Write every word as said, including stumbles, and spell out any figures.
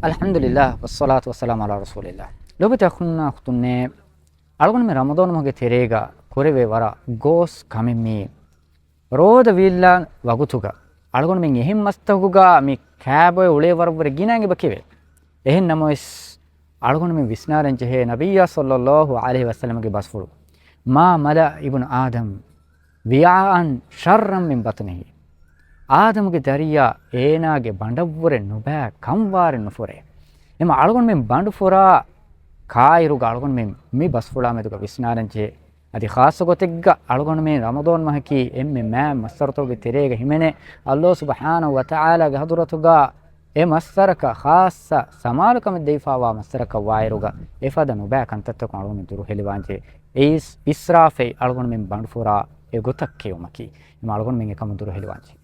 އަލްޙަމްދުލިއްލާހް، ވައްޞަލާތު ވައްސަލާމު ޢަލާ ރަސޫލިއްލާހް. ލޯބިތެ އަޚުންނާ އުޚްތުންނޭ، އަޅުގަނޑުމެން ރަމަޟާން މަހުގެ ތެރޭގަ ކުރެވޭ ވަރަށް ގޯސް ކަމެއް މީ. ރޯދަ ވީއްލާ ވަގުތުގަ އަޅުގަނޑުމެން އެހެން މަސްތަކުގަ މި ކާބޮއެ އުޅޭ ވަރަށްވުރެ ގިނައިން އެބަ ކިޔެވޭ. އެހެން ނަމަވެސް، އަޅުގަނޑުމެން ވިސްނާލަން ޖެހޭ ނަބިއްޔާ ޞައްލައްލާހު ޢަލައިހި ވަސައްލަމަގެ ބަސްފުޅު، "މާ މަލައަ އިބްނު އާދަމް ވިޢާއަން ޝައްރަން މިން ބަޠްނިހި." އާދަމުގެ ދަރިޔާ އޭނާގެ ބަނޑަށްވުރެ ނުބައި ކަންވާރެއް ނުފުރޭ. އެމަ އަޅުގަނޑުމެން ބަނޑު ފުރާ ކާއިރުގަ އަޅުގަނޑުމެން މި ބަސްފުޅާ މެދުގަ ވިސްނާލަން ޖެހޭ. އަދި ޚާއްޞަ ގޮތެއްގަ އަޅުގަނޑުމެން ރަމަޟާން މަހަކީ އެންމެ މާތް މައްސަރުތަކުގެ ތެރޭގަ ހިމެނޭ. އައްލާހު ސުބްޙާނަހު ވަތަޢާލާގެ ޙަޟްރަތުގަ އެ މައްސަރަކަށް ޚާއްޞަ ސަމާލުކަމެއް ދެވިފާވާ މައްސަރަކަށް ވާއިރުގަ އެފަދަ ނުބައި ކަންތައްތަކުން އަޅުގަނޑުމެން ދުރުހެލިވާންޖެހޭ. އެއީސް އިސްރާފެއް އަޅުގަނޑުމެން ބަނޑުފުރާ އެގޮތަށް ކެއުމަކީ. އެމަ އަޅުގަނޑުމެން އެކަމުން ދުރުހެލިވާންޖެހޭ.